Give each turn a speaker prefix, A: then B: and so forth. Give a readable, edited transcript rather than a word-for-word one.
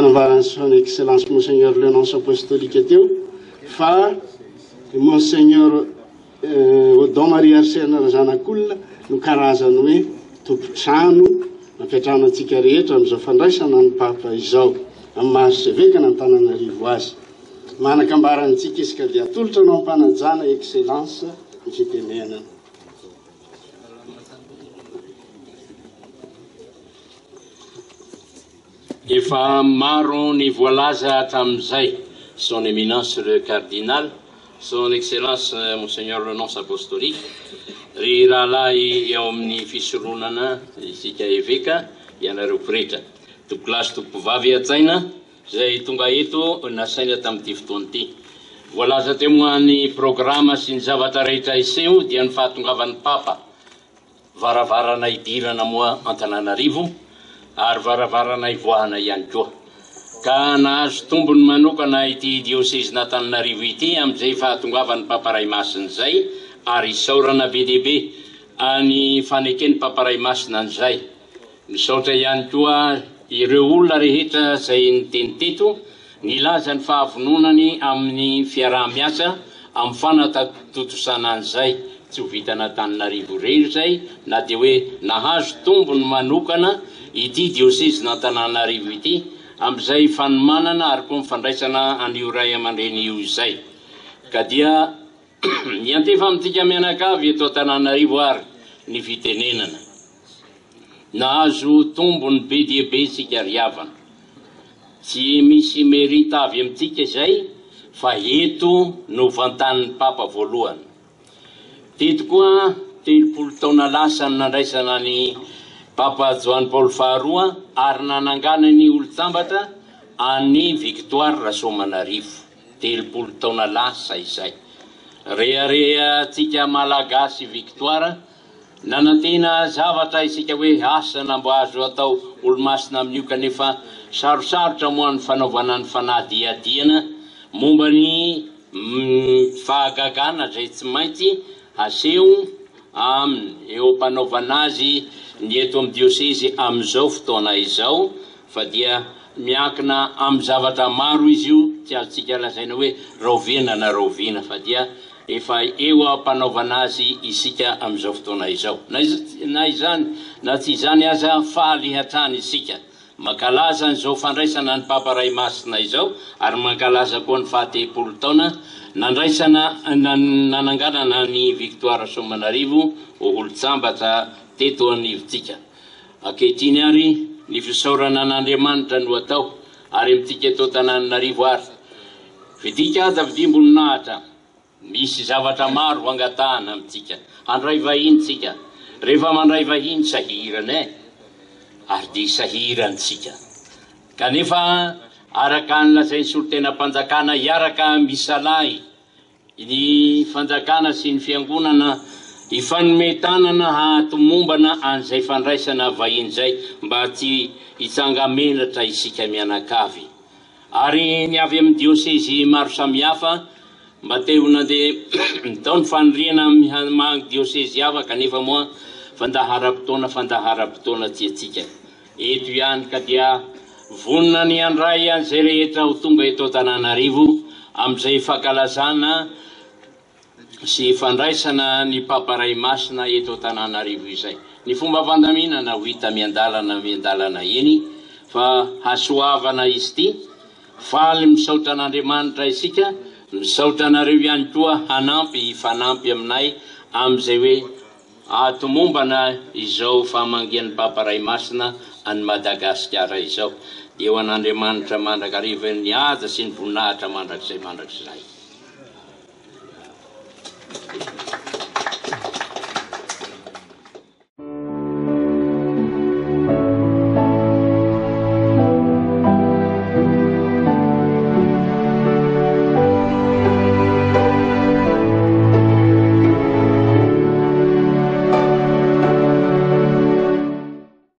A: nambaran'ny Son Excellence Monseigneur le Nonce Apostolique teo fa Monseigneur Odon Marie Arsène Razanakolona no karazany hoe tompon-trano nampiantrano antsika rehetra amin'izao fandraisana ny Papa izao, amin'ny maha Arsevekan'Antananarivo azy. Manan-kambara antsika izy ka dia atolotra anao am-panajana Excellence ny fitenenana.
B: Efa maro ny voalaza hatramin'izay, Son Eminence le Cardinal, Son Excellence Monseigneur le Nonce Apostolique, ry rahalahy ao amin'ny fisoronana, isika Eveka, ianareo pretra, tompokolahy sy tompokovavy hajaina, izay tonga eto nasaina tamin'ity fotoana ity. Voalaza teo moa ny programa sy ny zavatra rehetra hiseho dia ny fahatongavan'ny Papa. Varavarana hidirana moa Antananarivo ary varavarana hivoahana ihany koa. Ka nahazo tombony manokana ity diosezin'Antananarivo ity amin'izay fahatongavan'ny Papa Ray Masina izay ary isaorana be dia be any faneken'ny Papa Ray Masina an'izay. Misaotra ihany koa ireo olona rehetra izay niteny teto, nilaza ny fahavononany amin'ny fiaraha-miasa amin'ny fanatontosana an'izay. Tsy ho vitan'Antananarivo irery izay na dia hoe nahazo tombony manokana ity diosezin'Antananarivo ity amin'izay fanomanana ary koa ny fandraisana an'io raiamandreny io izay. Ka dia miantefa amintsika mianakavy eto Antananarivo ary ny fitenenana. Nahazo tombony be dia be isika ry havana. Tsy misy mérite avy amintsika izay fa eto no vantanin'ny Papa voalohany. Teto koa 30 taona lasa no nandraisana an'i Papa Joany Paoly faharoa ary nananganany olon-tsambatra an'i Victoire Rasoamanarivo. 30 taona lasa izay. Reharehantsika Malagasy Victoire Nanantena zavatra isika hoe asa na mba azo atao olomasina amin'io kanefa sarosarotra moa ny fanaovana ny fanadihadiana momba ny fahagagana izay tsy maintsy haseho aminy eo am-panaovana azy ny eto amin'ny diosezy amin'izao fotoana izao fa dia miankina amin'ny zavatra maro izy io, tsy azontsika lazaina hoe rahoviana na rahoviana fa dia Efa eo am-panaovana azy isika amin'izao fotoana izao. Na izany na tsy izany aza, faly hatrany isika mankalaza an'izao fandraisana ny Papa Ray Masina izao ary mankalaza koa ny fahatelopolo taona nandraisana nananganana an'i Victoire Rasoamanarivo ho olon-tsambatra teto anivontsika. Ankehitriny ary, ny fisaorana an'Andriamanitra no atao ary amintsika eto Antananarivo ary. Vidika aza vidim-boninahitra. Misy zavatra maro hangatahana amintsika. Handray vahiny tsika. Rehefa mandray vahiny sahirana eh! Ary dia sahirana tsika. Kanefa araka ny lazain'ny solontenam-panjakana hiaraka misalahy ny fanjakana sy ny fiangonana hifanome tanana hahatomombana an'izay fandraisana vahiny izay mba tsy hitsanga-menatra isika mianakavy. Ary ny avy amin'ny diosezy maro samihafa mba te ho nandeha tao ny faniriana amin'ny maha diosezy hafa kanefa moa fandaharam-potoana fandaharam-potoana tsy antsika eto ihany ka dia vonona ny handray an'izay rehetra ho tonga eto Antananarivo amin'izay fankalazana sy fandraisana ny Papa Ray Masina eto Antananarivo izay. Ny fomba fandaminana ho hita miandalana miandalana eny fa hasoavana izy ity. Faly misaotra an'Andriamanitra isika, misaotra anareo ihany koa hanampy hifanampy aminay amin'izay hoe hahatomombana izao famangian'ny Papa Ray Masina an'i Madagasikara izao. Dia ho an'Andriamanitra mandrakariva ny haja sy ny voninahitra mandrakizay mandrakizay.